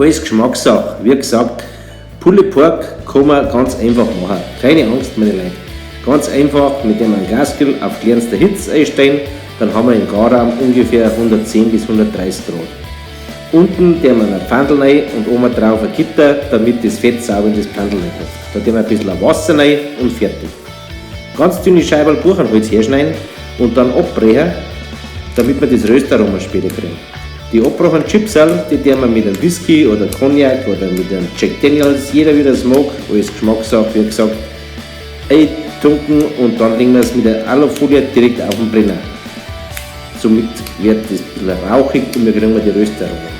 Alles Geschmackssache. Wie gesagt, Pulled Pork kann man ganz einfach machen. Keine Angst, meine Leute. Ganz einfach mit dem einen Gasgrill auf kleinster Hitze einstellen, dann haben wir im Garraum ungefähr 110 bis 130 Grad. Unten tun wir ein Pfandl rein und oben drauf ein Gitter, damit das Fett sauber in das Pfandl reinkommt. Da tun wir ein bisschen Wasser rein und fertig. Ganz dünne Scheiben Buchenholz herschneiden und dann abbrechen, damit wir das Röstaroma später kriegen. Die abbrochenen Chipsal, die tun wir mit einem Whisky oder Cognac oder mit einem Jack Daniels, jeder, wie das mag, alles Geschmackssache, wie gesagt, eintunken und dann legen wir es mit der Alufolie direkt auf den Brenner. Somit wird das ein bisschen rauchig und wir kriegen die Röstaromen.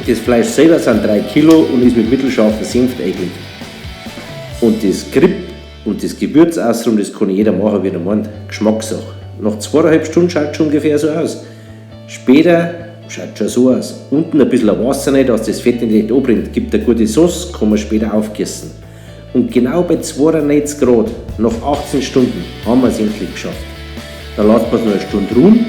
Das Fleisch selber sind 3 Kilo und ist mit mittelscharfem Senf eingelegt. Und das Grip und das Gewürz außenrum, das kann jeder machen, wie er meint. Geschmackssache. Nach 2,5 Stunden schaut es schon ungefähr so aus. Später schaut schon so aus. Unten ein bisschen Wasser rein, dass das Fett nicht anbrennt. Gibt eine gute Sauce, kann man später aufgießen. Und genau bei 92 Grad, nach 18 Stunden, haben wir es endlich geschafft. Dann lassen wir es noch eine Stunde ruhen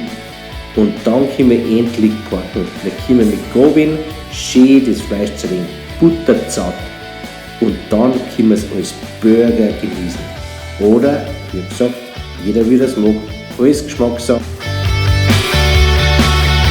und dann können wir endlich porken. Dann können wir mit Gabeln schön das Fleisch zerlegen, butterzart. Und dann können wir es als Burger genießen. Oder, wie gesagt, jeder, wie das mag, alles Geschmackssache.